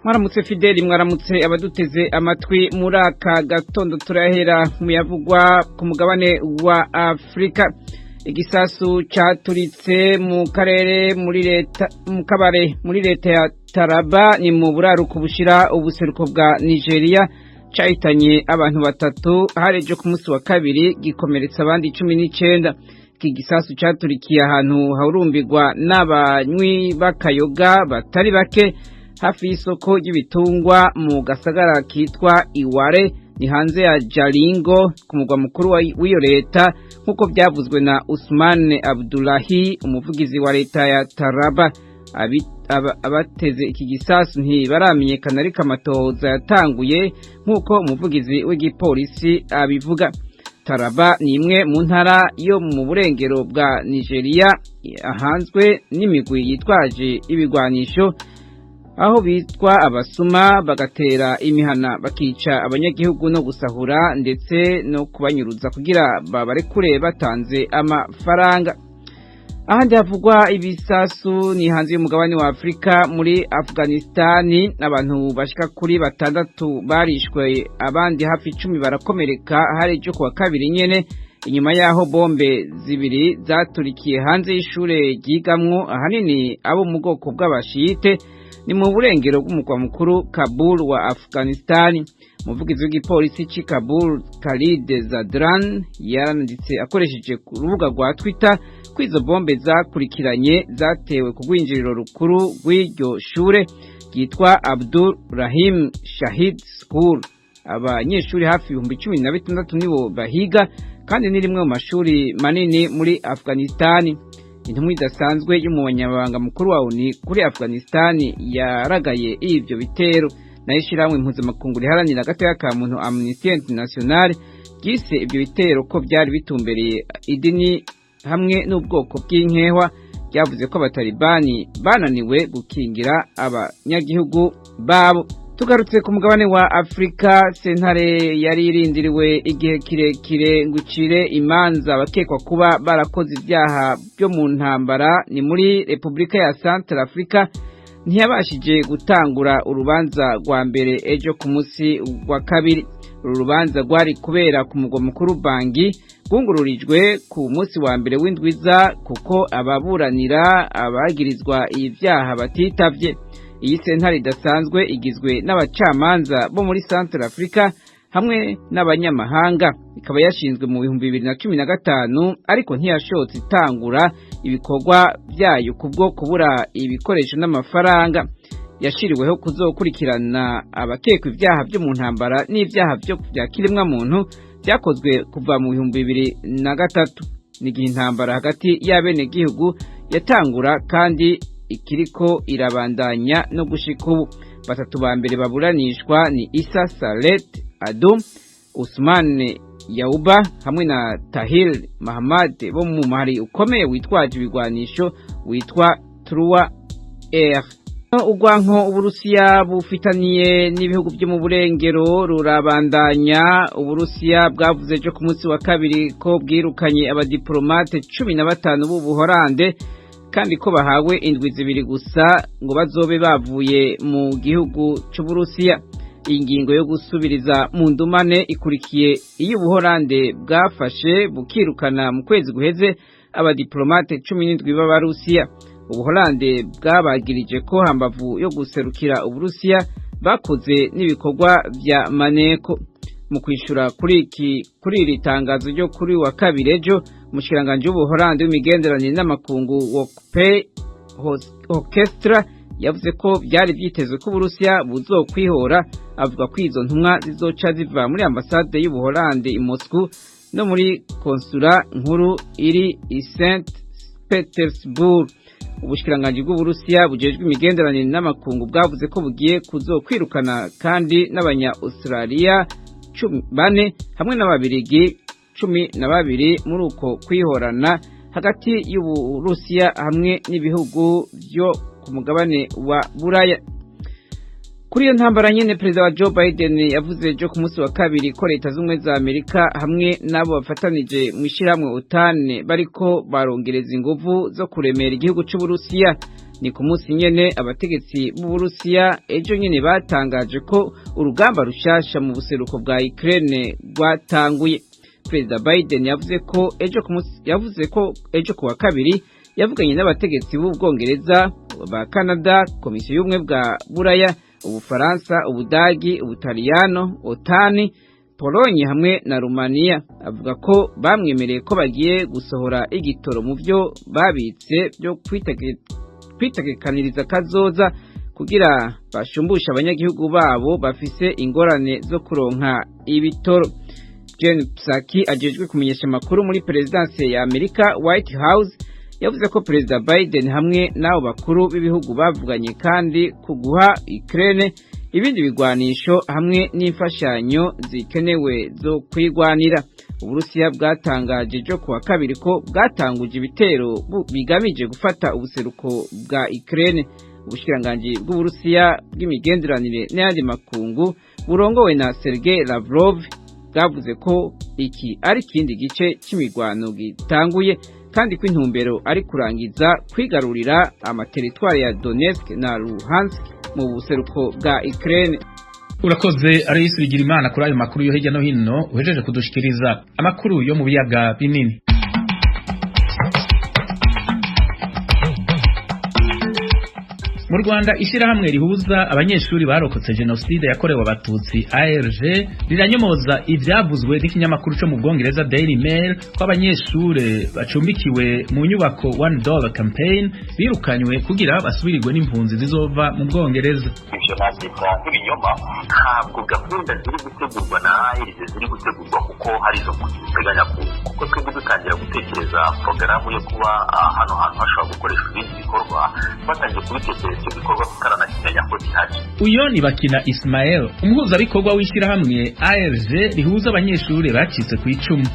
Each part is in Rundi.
Mwaramutse Fideli, mwaramutse abaduteze amatwi. Muri aka gatondo turahera mu yavugwa ku mugabane wa Afrika. Igisasu caturitse mu karere muri leta mu kabare muri leta ya Taraba, ni mu buraruko bushira ubuseruko bwa Nigeria, cahitanye abantu batatu hari ejo ku munsi wa kabiri, gikomeretsa abandi 19. Iki gisasu caturikiye ahantu harumbirwa n'abanywi b'akayoga batari bake, hafi y'isoko ry'ibitungwa mu gasagara kitwa Iware, ni hanze ya Jalingo ku mugwa mukuru w'iyo leta, nk'uko byavuzwe na Usman Abdullahi, umuvugizi wa leta ya Taraba. Abateze iki gisasu ntibaramenyekana, ariko amatohoza yatanguye nk'uko umuvugizi w'igipolisi abivuga. Taraba ni imwe mu ntara yo mu burengero bwa Nigeria ahanzwe n'imigwi yitwaje ibigwanisho, aho bitwa abasuma bagatera imihana, bakica abanyagihugu no gusahura, ndetse no kubanyuruza kugira babarekure batanze amafaranga. Ahandi havugwa ibisasu ni hanze y'umugabane wa Afrika, muri Afghanistani. Abantu bashika kuri batandatu barishwe, abandi hafi 10 barakomereka hari ejo kuwa kabiri nyene, inyuma yaho bombe zibiri zaturikiye hanze y'ishure ryigamwo ahanini abo mu bwoko bw'abashiyite, ni mu burengero bw'umugwa mukuru Kabul wa Afghanistan. Umuvugizi w'igipolisi c'i Kabul, Khalid Zadran, yaranditse akoresheje ku rubuga rwa Twitter ko izo bombe zakurikiranye zatewe ku rwinjiriro rukuru rw'iryo shure ryitwa Abdul Rahim Shahid School. Abanyeshuri hafi 16,000 nibo bahiga, kandi ni rimwe mu mashuri manini muri Afghanistan. Intumwa idasanzwe y'umunyamabanga mukuru wa ONU kuri Afghanistan yaragaye ivyo bitero. Nayo ishirahamwe mpuzamakungu riharanira agateka ka muntu, Amnesty International, ryise ivyo bitero ko byari bitumbereye idini hamwe n'ubwoko bw'inkehwa. Ryavuze ko abatalibani bananiwe gukingira abanyagihugu babo. Tugarutse ku mugabane wa Afrika, sentare yari irindiriwe igihe kirekire ngo icire imanza abakekwa kuba barakoze ibyaha byo mu ntambara, ni muri Repubulika ya Central Africa, ntiyabashije gutangura urubanza rwa mbere ejo ku munsi wa kabiri. Uru rubanza rwari kubera ku mugwa mukuru Bangi rwungururijwe ku munsi wa mbere w'indwiza, kuko ababuranira abagirizwa ibyaha batitavye. Iyi sentare idasanzwe igizwe n'abacamanza bo muri Central Africa hamwe n'abanyamahanga, ikaba yashinzwe mu 2015, ariko ntiyashotse itangura ibikorwa byayo kubwo kubura ibikoresho n'amafaranga. Yashiriweho kuzokurikirana abakekwa ibyaha byo mu ntambara n'ibyaha byo bya kiremwamuntu byakozwe kuva mu 2003, n'igihe intambara hagati y'abenegihugu yatangura kandi ikiriko irabandanya no gushika ubu. Batatu ba mbere baburanishwa ni Isa Salet Adum, Usman Yauba hamwe na Tahir Mahamad, bo mu muhari ukomeye witwaje ibigwanisho witwa Trua R. Urwanko Uburusiya bufitaniye n'ibihugu byo mu burengero rurabandanya. Uburusiya bwavuze ejo ku munsi wa kabiri ko bwirukanye abadiplomate 15 b'Ubuholande, kandi ko bahawe indwi 2 gusa ngo bazobe bavuye mu gihugu c'Uburusiya. Iyi ngingo yo gusubiriza mu ndumane ikurikiye iyo Ubuholande bwafashe bukirukana mu kwezi guheze abadiplomate 17 b'Abarusiya. Ubuholande bwabagirije ko hambavu yo guserukira Uburusiya bakoze n'ibikorwa vya maneko. Mu kwishura kuri iri tangazo ryo kuri wa kabiri ejo, umushikiranganji w'Ubuholande w'imigenderanire n'amakungu, Wopke Hoekstra, yavuze ko byari byitezwe ko Uburusiya buzokwihora. Avuga ko izo ntumwa zizoca ziva muri ambasade y'Ubuholande i Moscow no muri konsula nkuru iri i St Petersburg. Ubushikiranganji bw'Uburusiya bujejwe imigenderanire n'amakungu bwavuze ko bugiye kuzokwirukana kandi n'abanya Australia 4 hamwe n'Ababirigi 12 muri uko kwihorana hagati y'Uburusiya hamwe n'ibihugu byo ku mugabane wa Buraya. Kuri iyo ntambara nyene, Perezida wa Joe Biden yavuze ejo ku munsi wa kabiri ko Leta Z'Ubumwe za Amerika hamwe n'abo bafatanije mu ishirahamwe OTAN bariko barongereza inguvu zo kuremera igihugu c'Uburusiya. Ni ku munsi nyene abategetsi b'Uburusiya ejo nyene batangaje ko urugamba rushasha mu buseruko bwa Ukraine rwatanguye. Perezida Biden yavuze ko ejo kuwa kabiri yavuganye n'abategetsi b'Ubwongereza, ba Canada, Komisiyo y'Ubumwe bwa Buraya, Ubufaransa, Ubudagi, Ubutaliyano, OTAN, Polonye hamwe na Rumaniya. Avuga ko bamwemereye ko bagiye gusohora igitoro mu byo babitse byo kwitegekaniriza kazoza kugira bashumbushe abanyagihugu babo bafise ingorane zo kuronka ibitoro. Jen Psaki ajejwe kumenyesha amakuru muri perezidanse ya Amerika, White House, yavuze ko Perezida Biden hamwe n'abo bakuru b'ibihugu bavuganye kandi ku guha Ukraine ibindi bigwanisho hamwe n'imfashanyo zikenewe zo kwigwanira. Uburusiya bwatangaje ejo kuwa kabiri ko bwatanguje ibitero bigamije gufata ubuseruko bwa Ukraine. Ubushikiranganji bw'Uburusiya bw'imigenderanire n'ayandi makungu burongowe na Sergei Lavrov bwavuze ko iki ari ikindi gice cy'imirwano gitanguye, kandi ko intumbero ari kurangiza kwigarurira amateritwari ya Donetsk na Luhansk mu buseruko bwa Ukraine. Urakoze Aloysi Bigirimana kuri ayo makuru yo hirya no hino uhejeje kudushikiriza. Amakuru yo mu biyaga binini. Mu Rwanda, ishyirahamwe rihuza abanyeshuri barokotse jenoside yakorewe Abatutsi, AERG, riranyomoza ivyavuzwe n'ikinyamakuru co mu Bwongereza Daily Mail ko abanyeshuri bacumbikiwe mu nyubako One Dollar Campaign birukanywe kugira basubirirwe n'impunzi zizova mu Bwongereza. Ivyo navyita nk'ibinyoma. Ntabwo gahunda ziri gutegurwa na AERG ziri gutegurwa kuko hari izo mpunzi ziteganya kuza, kuko twebwe dutangira gutekereza porogaramu yo kuba hano hantu hashobora gukoreshwa ibindi bikorwa, twatangiye kubitekereza icyo gikorwa tutaranakimenya ko gihari. Uyo ni Bakina Ismael, umuhuzabikorwa w'ishyirahamwe AERG rihuza abanyeshuri bacitse ku icumu.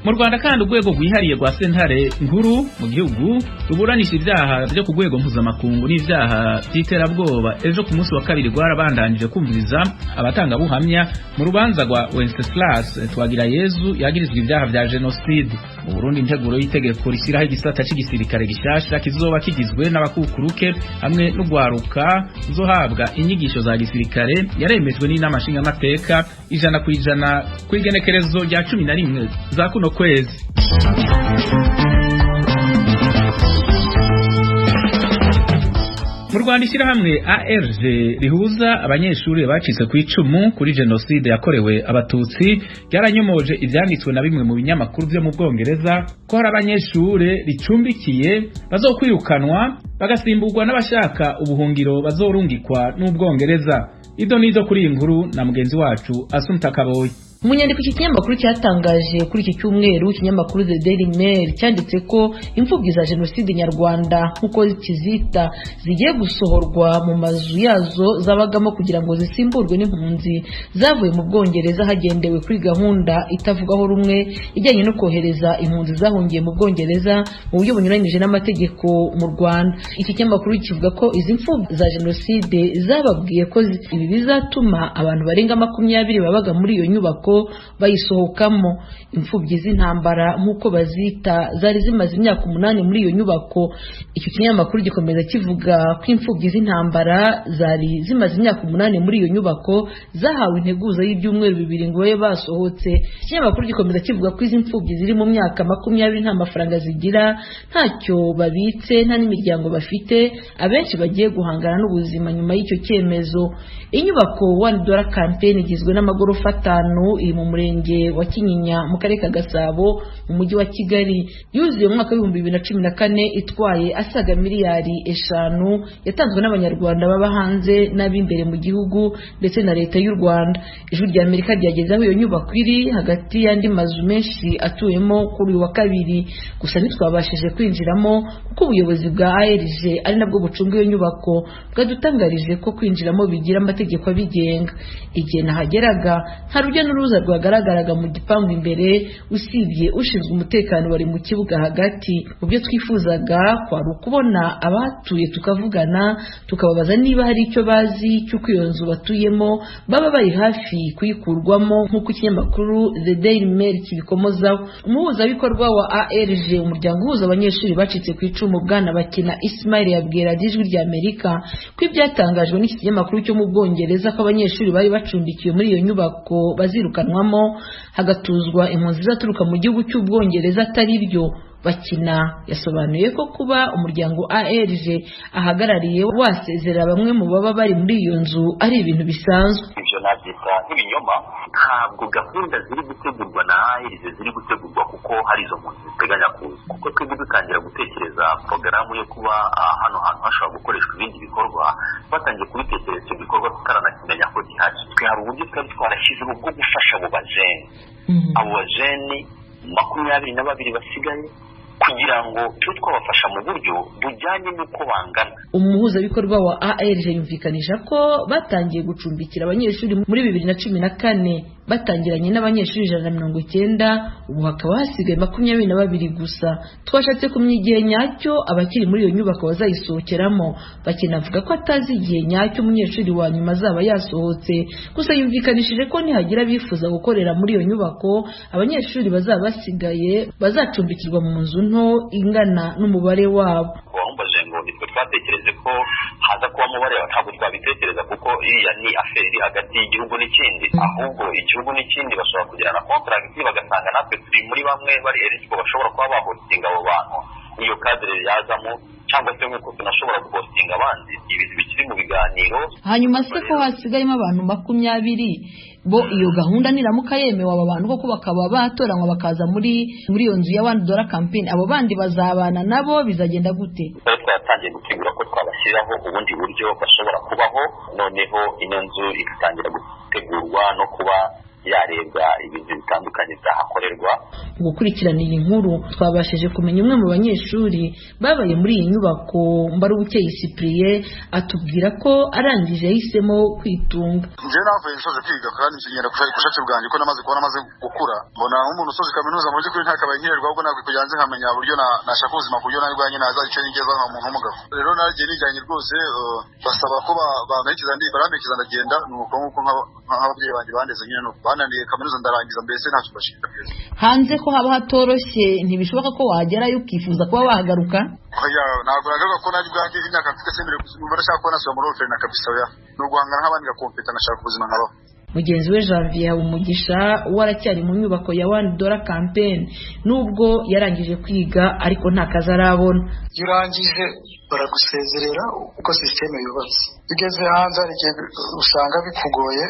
Mu Rwanda kandi, urwego rwihariye rwa sentare nkuru mu gihugu ruburanisha ibyaha byo ku rwego mpuzamakungu n'ibyaha by'iterabwoba, ejo ku munsi wa kabiri rwarabandanije kumviriza abatangabuhamya mu rubanza rwa Wenceslas Twagirayezu yagirizwa ibyaha vya jenoside. Mu Burundi, integuro y'itegeko rishyiraho igisata c'igisirikare gishasha kizoba kigizwe n'abakukuruke hamwe n'ugwaruka uzohabwa inyigisho za gisirikare yaremejwe n'inama nshingamateka 100% kw'igenekerezo rya 11 za kuno kwezi. Mu Rwanda, ishyirahamwe ARG rihuza abanyeshuri bacitse ku icumu kuri jenoside yakorewe Abatutsi ryaranyomoje ivyanditswe na bimwe mu binyamakuru vyo mu Bwongereza ko hari abanyeshuri ricumbikiye bazokwirukanwa bagasimburwa n'abashaka ubuhungiro bazorungikwa n'Ubwongereza. Ido nido kuri iyi nkuru na mugenzi wacu Asumta Kaboyi. Mu nyandiko iki kinyamakuru cyatangaje kuri iki cyumweru, ikinyamakuru The Daily Mail cyanditse ko imfubyi za jenoside nyarwanda, nk'uko kizita, zigiye gusohorwa mu mazu yazo zabagamo kugira ngo zisimburwe n'impunzi zavuye mu Bwongereza, hagendewe kuri gahunda itavugwaho rumwe ijyanye no kohereza impunzi zahungiye mu Bwongereza mu buryo bunyuranyije n'amategeko mu Rwanda. Iki kinyamakuru kivuga ko izi mfubyi za jenoside zababwiye ko ibi bizatuma abantu barenga 20 babaga muri iyo nyubako bayisohokamo. Imfubyi z'intambara, nk'uko bazita, zari zimaze imyaka 8 muri iyo nyubako. Icyo kinyamakuru gikomeza kivuga ko imfubyi z'intambara zari zimaze imyaka 8 muri iyo nyubako zahawe integuza y'ibyumweru 2 ngo babe basohotse. Ikinyamakuru gikomeza kivuga ko izi mfubyi ziri mu myaka 20 nta mafaranga zigira, ntacyo babitse, nta n'imiryango bafite. Abenshi bagiye guhangana n'ubuzima nyuma y'icyo cyemezo. Inyubako One Dollar Campaign igizwe n'amagorofa 5, iri mu murenge wa Kinyinya mu karere ka Gasabo mu mujyi wa Kigali. Yuzuye mu mwaka wa 2014, itwaye asaga miliyari 5 yatanzwe n'Abanyarwanda baba hanze n'ab'imbere mu gihugu ndetse na Leta y'u Rwanda. Ijwi rya Amerika ryageze aho iyo nyubako iri hagati y'andi mazu menshi atuyemo kuri uyu wa kabiri, gusa ntitwabashije kwinjiramo kuko ubuyobozi bwa ARG, ari nabwo bucunga iyo nyubako, bwadutangarije ko kwinjiramo bigira amategeko abigenga. Igihe nahageraga nta rujya n'uruza n'uruza rwagaragaraga mu gipangu imbere, usibye ushinzwe umutekano wari mu kibuga hagati. Mu byo twifuzaga kwari ukubona abahatuye tukavugana, tukababaza niba hari icyo bazi cy'uko iyo nzu batuyemo baba bari hafi kuyikurwamo, nk'uko ikinyamakuru The Daily Mail kibikomozaho. Umuhuzabikorwa wa ARG, umuryango uhuza abanyeshuri bacitse ku icumu, Bwana Bakina Ismail, yabwira Ijwi rya Amerika ko ibyatangajwe n'iki kinyamakuru cyo mu Bwongereza ko abanyeshuri bari bacumbikiwe muri iyo nyubako bazirukanwamo hagatuzwa impunzi zizaturuka mu gihugu cy'Ubwongereza atari byo. Bakina yasobanuye ko kuba umuryango ARG ahagarariye wasezerera bamwe mu baba bari muri iyo nzu ari ibintu bisanzwe. Ibyo nabyita nk'ibinyoma. Ntabwo gahunda ziri gutegurwa na ARG ziri gutegurwa kuko hari izo mpunzi ziteganya kuza, kuko twebwe dutangira gutekereza porogaramu yo kuba hano hantu hashobora gukoreshwa ibindi bikorwa, twatangiye kubitekereza icyo gikorwa tutaranakimenya ko gihari. Twe hari uburyo twari twarashyizeho bwo gufasha abo bajeni, abo bajeni 22 basigaye, kugira ngo tube twabafasha mu buryo bujyanye n'uko bangana. Umuhuzabikorwa wa ARG yumvikanisha ko batangiye gucumbikira abanyeshuri muri 2014, batangiranye n'abanyeshuri 190, ubu hakaba hasigaye 22 gusa. Twashatse kumenya igihe nyacyo abakiri muri iyo nyubako bazayisohokeramo. Bakinavuga ko atazi igihe nyacyo umunyeshuri wa nyuma azaba yasohotse, gusa yumvikanishije ko nihagira abifuza gukorera muri iyo nyubako, abanyeshuri bazaba basigaye bazacumbikirwa mu nzu nto ingana n'umubare wabo. Wambaje ngo nitwe twatekereje ko haza kuba umubare, ntabwo twabitekereza kuko iriya ni affaire iri hagati y'igihugu n'ikindi. Ahubwo igihugu n'ikindi bashobora kugirana contract, bagasanga natwe turi muri bamwe bari eligible bashobora kuba bahostinga abo bantu, iyo cadre yazamo, cyangwa se nk'uko tunashobora guhostinga abandi. Ibintu bikiri mu biganiro. Hanyuma se ko hasigayemo abantu 20, bo iyo gahunda niramuka yemewe, aba bantu koko bakaba batoranywa bakaza muri iyo nzu ya One Dollar Campaign, abo bandi bazabana nabo bizagenda gute? Twari twaratangiye gutegura ko twabashyiriraho ubundi buryo bashobora kubaho, noneho ino nzu igatangira gutegurwa no kuba yarebwa ibintu bitandukanye byahakorerwa. Mu gukurikirana iyi nkuru twabashije kumenya umwe mu banyeshuri babaye muri iyi nyubako, Mbarubukeye Cyprien, atubwira ko arangije yahisemo kwitunga. Njyewe navuye nsoje kwiga kandi nshingenda ku bushake bwanjye, ko namaze kubona amaze gukura, mbona nk'umuntu usoje kaminuza mu by'ukuri ntakabaye nkererwa, ahubwo ntabwo kugira nze nkamenya uburyo nashaka ubuzima ku buryo nanjye ubwanjye nazagira icyo nigeza nka umuntu w'umugabo. Rero nagiye nijyanye rwose, basaba ko bamperekeza, baramperekeza ndagenda, nuko nk'uko nk'ababyeyi banjye bandeze nyine nuko bananiye kaminuza ndarangiza, mbese ntacyo mbashinja. Hanze ko haba hatoroshye, ntibishoboka ko wagerayo ukifuza kuba wahagaruka? Oya, ntabwo nagaruka ko nanjye ubwanjye imyaka mfite semerewe numva ndashaka kuba nasubira muri orphelinat kabisa. Oya, ni uguhangana nk'abandi ngakompeta ngashaka ubuzima nkabaho. Mugenzi we Janvier Habumugisha we aracyari mu nyubako ya One Dollar Campaign nubwo yarangije kwiga, ariko nta kazi arabona. Iyo urangije baragusezerera uko sisiteme yubatse. Iyo ugeze hanze hari igihe usanga bikugoye,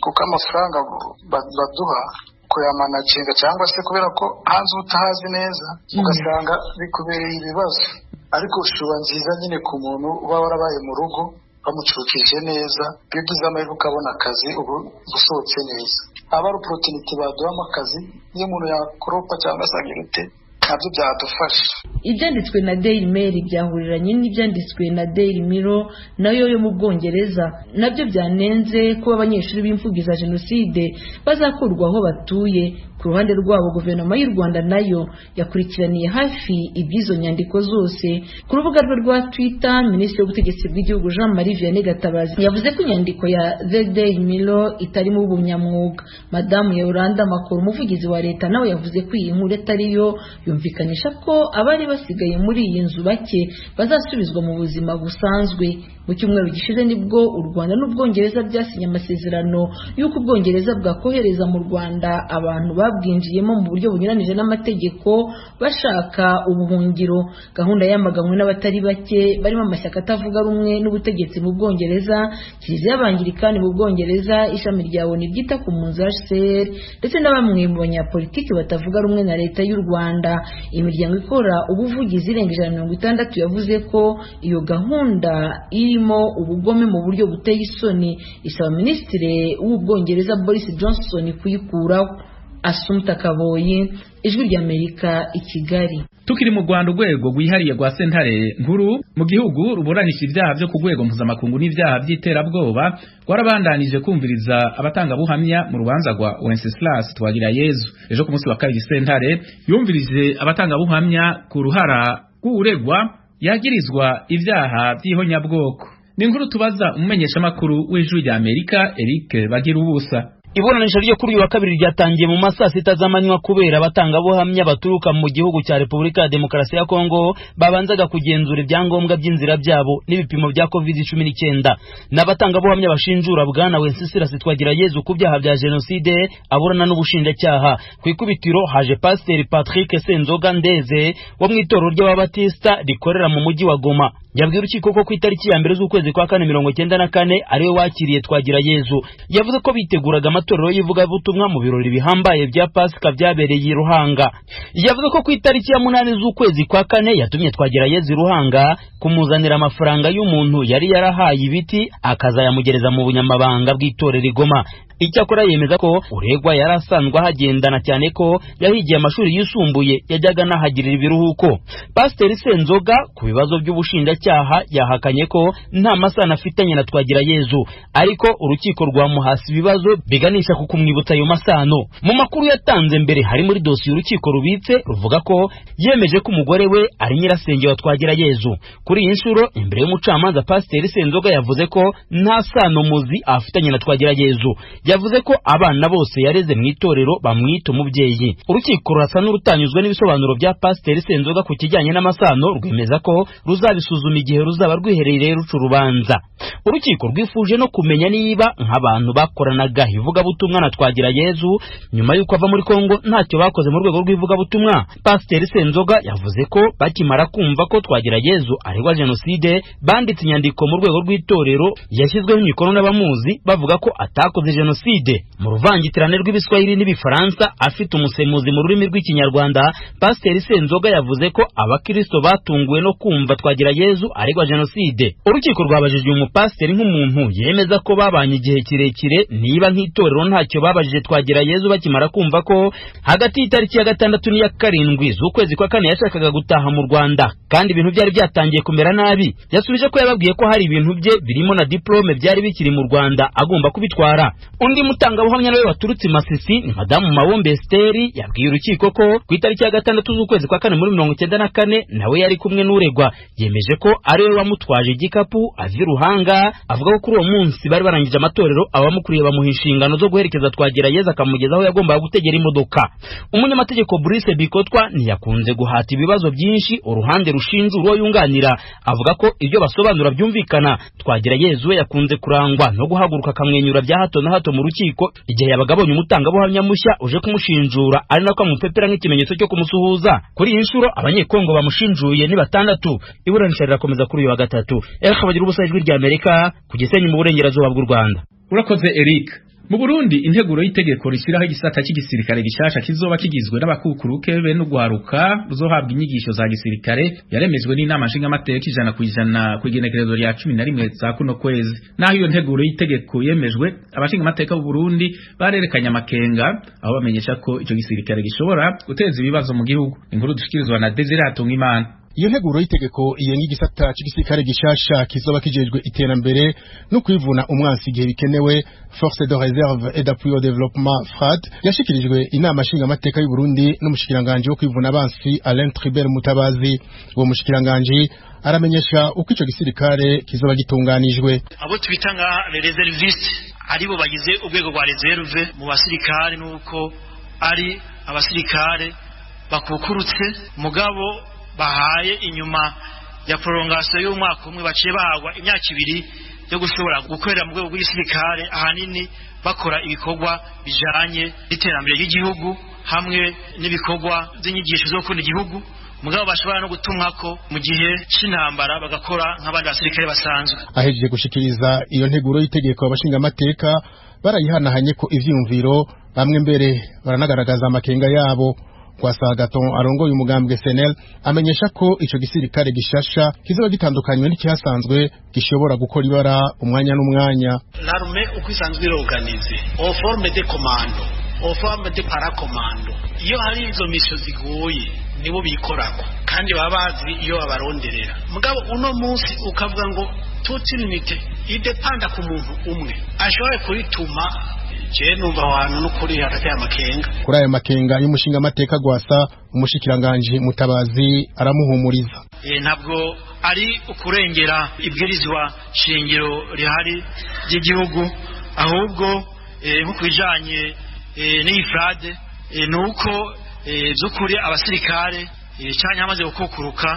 kuko amafaranga baduha kuyamanaginga, cyangwa se kubera ko hanze utahazi neza ugasanga bikubereye ibibazo. Ariko shuba nziza nyine ku muntu uba warabaye mu rugo bamucukije neza, iyo ugize amahirwe ukabona akazi ubu usohotse neza. Aba ari opportunity baduhamo akazi, niyo umuntu yakoropa cyangwa se agira ute, nabyo byadufasha. Ibyanditswe na Daily Mail byahuriranye n'ibyanditswe na Daily Mirror nayo yo mu Bwongereza, nabyo byanenze kuba abanyeshuri b'imfubyi za jenoside bazakurwa aho batuye. Ku ruhande rwabo guverinoma y'u Rwanda nayo yakurikiraniye hafi iby'izo nyandiko zose. Ku rubuga rwe rwa Twitter, Minisitiri w'Ubutegetsi bw'Igihugu Jean Marie Vianney Gatabazi yavuze ko inyandiko ya The Daily Mirror itarimo ubunyamwuga. Madamu Yolanda Makuru, umuvugizi wa leta, nawe yavuze ko iyi nkuru atariyo, yumvikanisha ko abari basigaye muri iyi nzu bake bazasubizwa mu buzima busanzwe. Mu cyumweru gishize nibwo u Rwanda n'Ubwongereza byasinye amasezerano y'uko Ubwongereza bwakohereza mu Rwanda abantu babwinjiyemo mu buryo bunyuranije n'amategeko bashaka ubuhungiro. Gahunda yamaganwe n'abatari bake barimo amashyaka atavuga rumwe n'ubutegetsi mu Bwongereza, Kiliziya y'Abangirikani mu Bwongereza, ishami rya ONU ryita ku mpunzi HCR, ndetse na bamwe mu banyapolitiki batavuga rumwe na leta y'u Rwanda. Imiryango ikora ubuvugizi irenga 160 yavuze ko iyo gahunda irimo ubugome mu buryo buteye isoni, isaba Minisitiri w'Ubwongereza Boris Johnson kuyikuraho. Asumta Kaboyi, Ijwi ry'Amerika i Kigali. Tukiri mu Rwanda, urwego rwihariye rwa sentare nkuru mu gihugu ruburanisha ibyaha byo ku rwego mpuzamakungu n'ibyaha by'iterabwoba rwarabandanije kumviriza abatangabuhamya mu rubanza rwa Wenceslas Twagirayezu. Ejo ku munsi wa kabiri sentare yumvirije abatangabuhamya ku ruhara rw'uregwa yagirizwa ibyaha by'ihonyabwoko. Ni inkuru tubaza umumenyeshamakuru w'Ijwi rya Amerika Eric Bagirubusa. Iburanisha ryo kuri uyu wa kabiri ryatangiye mu masaa sita z'amanywa kubera abatangabuhamya baturuka mu gihugu cya Repubulika ya Demokarasi ya Kongo babanzaga kugenzura ibyangombwa by'inzira byabo n'ibipimo bya COVID-19. N'abatangabuhamya bashinjura Bwana Wenceslas Twagirayezu ku byaha bya jenoside aburana n'ubushinjacyaha. Ku ikubitiro haje Pasiteri Patrick Senzoga Ndeze wo mu itorero ry'Ababatista rikorera mu mujyi wa Goma. Yabwiye urukiko ko ku itariki ya 1 z'ukwezi kwa 4 1994 ariwe wakiriye Twagirayezu. Yavuze ko biteguraga amatorero y'ivugabutumwa mu birori bihambaye bya Pasika byabereye i Ruhanga. Yavuze ko ku itariki ya 8 z'ukwezi kwa 4 yatumye Twagirayezu i Ruhanga kumuzanira amafaranga y'umuntu yari yarahaye ibiti akazayamugereza mu bunyamabanga bw'itorero i Goma. Icyakora yemeza ko uregwa yari asanzwe ahagendana cyane ko yahigiye amashuri yisumbuye yajyaga anahagirira ibiruhuko. Pasiteri Senzoga ku bibazo by'ubushinjacyaha yahakanye ko nta masano afitanye na Twagirayezu, ariko urukiko rwamuhasi ibibazo biganisha ku kumwibutsa ayo masano. Mu makuru yatanze mbere hari muri dosiye urukiko rubitse ruvuga ko yemeje ko umugore we ari nyirasenge wa Twagirayezu. Kuri iyi nshuro imbere y'umucamanza Pasiteri Senzoga yavuze ko nta sano muzi afitanye na Twagirayezu. Yavuze ko abana bose yareze mu itorero bamwita umubyeyi. Urukiko rurasa n'urutanyuzwe n'ibisobanuro bya Pasiteri Senzoga ku kijyanye n'amasano, rwemeza ko ruzabisuzuma igihe ruzaba rwiherereye ruca urubanza. Urukiko rwifuje no kumenya niba nk'abantu bakoranaga ivugabutumwa na Twagirayezu nyuma y'uko ava muri Kongo ntacyo bakoze mu rwego rw'ivugabutumwa. Pasiteri Senzoga yavuze ko bakimara kumva ko Twagirayezu aregwa jenoside banditse inyandiko mu rwego rw'itorero yashyizweho imikono n'abamuzi bavuga ko atakoze jenoside. Mu ruvangitirane rw'Ibiswahili n'Ibifaransa afite umusemuzi mu rurimi rw'Ikinyarwanda, Pasiteri Senzoga yavuze ko abakristo batunguwe no kumva Twagirayezu aregwa jenoside. Urukiko rwabajije uyu mupasiteri nk'umuntu yemeza ko babanye igihe kirekire niba nk'itorero ntacyo babajije Twagirayezu bakimara kumva ko hagati y'itariki ya 6 n'iya 7 z'ukwezi kwa 4 yashakaga gutaha mu Rwanda kandi ibintu byari byatangiye kumera nabi. Yasubije ko yababwiye ko hari ibintu bye birimo na diplome byari bikiri mu Rwanda agomba kubitwara. Undi mutangabuhamya nawe waturutse Masisi ni Madamu Mawombe Esteri yabwiye urukiko ko ku itariki ya 6 z'ukwezi kwa 4 muri 1994 nawe yari kumwe n'uregwa. Yemeje ko ari we wamutwaje igikapu azi Ruhanga. Avuga ko kuri uwo munsi bari barangije amatorero abamukuriye bamuha inshingano zo guherekeza Twagirayezu akamugeza aho yagombaga gutegera imodoka. Umunyamategeko Brice Bikotwa ntiyakunze guhata ibibazo byinshi uruhande rushinja uwo yunganira, avuga ko ibyo basobanura byumvikana. Twagirayezu we yakunze kurangwa no guhaguruka akamwenyura bya hato na hato mu rukiko igihe yabaga abonye umutangabuhamya mushya uje kumushinjura, ari nako amupepera nk'ikimenyetso cyo kumusuhuza. Kuri iyi nshuro abanyekongo bamushinjuye ni 6. Iburanisha rirakomeza kuri uyu wa gatatu. Eric Bagirubusa, Ijwi rya Amerika, ku Gisenyi mu burengerazuba bw'u Rwanda. Urakoze Eric. Mu Burundi integuro y'itegeko rishyiraho igisata cy'igisirikare gishasha kizoba kigizwe n'abakukuruke be n'ugwaruka ruzohabwa inyigisho za gisirikare yaremejwe n'inama nshingamateka 100% ku igenekerezo rya 11 za kuno kwezi. Naho iyo nteguro y'itegeko yemejwe, abashingamateka b'u Burundi barerekanye amakenga aho bamenyesha ko ico gisirikare gishobora guteza ibibazo mu gihugu. Inkuru dushikirizwa na Desire Hatungimana. Iyo nteguro y'itegeko iyenga igisata c'igisirikare gishasha kizoba kijejwe iterambere no kwivuna umwansi igihe bikenewe, Force de Réserve et d'Appui au Développement FRAD, yashikirijwe inama nshingamateka y'u Burundi n'umushikiranganje wo kwivuna abansi Alain Tribert Mutabazi. Uwo mushikiranganje aramenyesha uko ico gisirikare kizoba gitunganijwe. Abo twita nka les réservistes aribo bagize urwego rwa réserve mu basirikare, nuko ari abasirikare bakukurutse mugabo bahaye inyuma ya prolongation y'umwaka umwe baciye bahagwa imyaka 2 yo gushobora gukorera mu rwego rw'igisirikare, ahanini bakora ibikorwa bijanye n'iterambere ry'igihugu hamwe n'ibikorwa by'inyigisho zo gukunda igihugu, mugabo bashobora no gutumwa ko mu gihe c'intambara bagakora nk'abandi basirikare basanzwe. Ahejeje gushikiriza iyo nteguro y'itegeko, abashingamateka barayihanahanye ko ivyiyumviro, bamwe mbere baranagaragaza amakenga yabo. Kwa Sagaton arongoye umugambwe SNL amenyesha ko ico gisirikare gishasha kizoba gitandukanywe n'ikihasanzwe gishobora gukora ibara umwanya n'umwanya. L'armée uko isanzwe iroganize en forme de commando aux formes de paracommando. Iyo hari izo misho zigoye nibo bikorako kandi baba bazi iyo babaronderera. Mugabo uno munsi ukavuga ngo toute unité idepanda ku muntu umwe ashoboye kurituma, je numva ahantu n'ukuri harateye amakenga. Kuri ayo makenga y'umushinga amateka Gwasa, umushikiranganje Mutabazi aramuhumuriza. Ntabwo ari ukurengera ibwirizwa shingiro rihari ry'igihugu, ahubwo nko kubijanye n'iyi FRAD nuko by'ukuri abasirikare canke amaze gukukuruka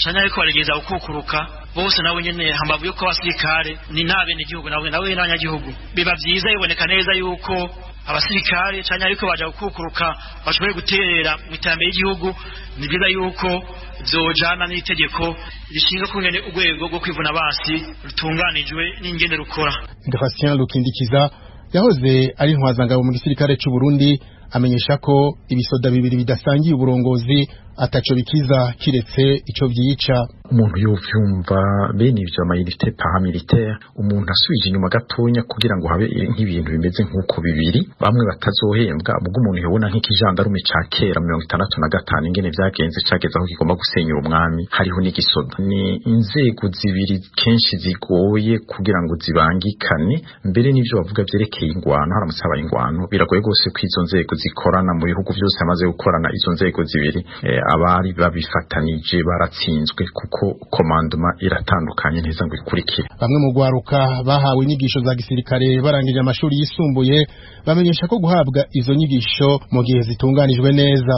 canke ariko barigeza gukukuruka bose nabo nyene, hambavu yuko abasirikare ni nabene igihugu nabo nabo n'abanyagihugu, biba vyiza biboneka neza yuko abasirikare canke ariko baja gukukuruka bashoboye guterera mu iterambere ry'igihugu. Ni byiza yuko vyojana n'itegeko rishinzwe kungene urwego rwo kwivuna basi rutunganijwe n'ingene rukora. Gratien Rukindikiza yahoze ari ntwazangabo mu gisirikare c'u Burundi amenyesha ko ibisoda bibiri bidasangiye uburongozi ataco bikiza kiretse ico vyica. Umuntu yovyumva bene ivyo amayinite paramilitaire, umuntu asubije inyuma gatonya kugira ngo habe nk'ibintu bimeze nk'uko bibiri bamwe batazohembwa, ubwo umuntu yobona nk'ikijandarume ca kera 65 ingene vyagenze cageze aho kigomba gusenyura umwami, hariho n'igisoda. Ni inzego zibiri kenshi zigoye kugira ngo zibangikane. Mbere n'ivyo bavuga vyerekeye ingwano, haramutse habaye ingwano biragoye gose ko izo nzego zikorana. Mu bihugu vyose hamaze gukorana izo nzego zibiri, abari babifatanije baratsinzwe kuko komandoma iratandukanye neza ngo ikurikire. Bamwe mu gwaruka bahawe inyigisho za gisirikare barangije amashuri yisumbuye bamenyesha ko guhabwa izo nyigisho mu gihe zitunganijwe neza.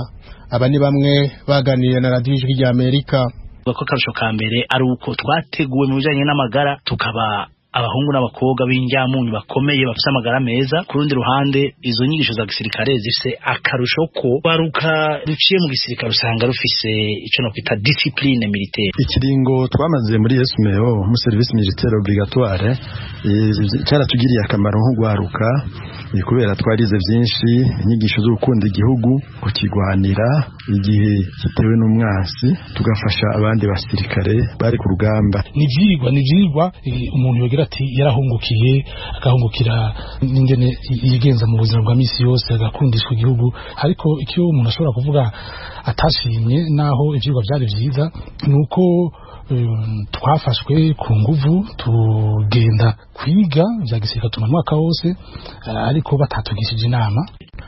Aba ni bamwe baganiriye na Radio Ijwi rya Amerika. Ko akarusho ka mbere ari uko twateguwe mu bijanye n'amagara, tukaba abahungu n'abakobwa b'injyamunyu bakomeye bafise amagara meza. Ku rundi ruhande, izo nyigisho za gisirikare zifise akarusho ko baruka ruciye mu gisirikare usanga rufise ico no kwita discipline militaire. Ikiringo twamaze muri SMO, mu service militaire obligatoire, cyaratugiriye akamaro nk'ugwaruka, kubera twarize byinshi, inyigisho zo gukunda igihugu, kukigwanira igihe gitewe n'umwansi, tugafasha abandi basirikare bari ku rugamba. Ni ivyigwa umuntu yogira ati yarahungukiye, agahungukira n'ingene yigenza mu buzima bwa misi yose, agakundishwa igihugu. Ariko icyo umuntu ashobora kuvuga atashimye, naho ivyigwa byari vyiza, ni uko twafashwe ku nguvu tugenda kwiga vya gisirikare tumara umwaka wose, ariko batatugishije inama.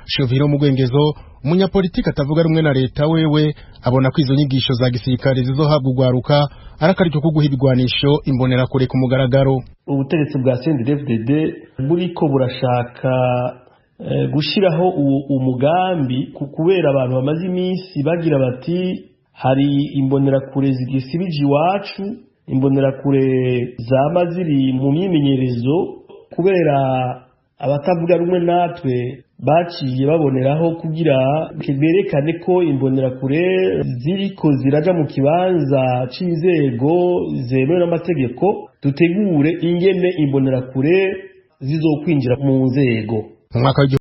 Shuviro Mugwengezo, umunyapolitiki atavuga rumwe na leta, wewe abona ko izo nyigisho za gisirikare zizohabwa ugwaruka ari akaryo ko guha ibigwanisho imbonerakure ku mugaragaro. Ubutegetsi bwa CNDD-FDD buriko burashaka gushiraho umugambi kubera abantu bamaze iminsi bagira bati hari imbonerakure zigisibije iwacu, imbonerakure zama ziri mu myimenyerezo, kubera abatavuga rumwe natwe baciye baboneraho kugira berekane ko imbonerakure ziriko ziraja mu kibanza c'inzego zemewe n'amategeko, dutegure ingene imbonerakure zizokwinjira mu nzego. Mu mwaka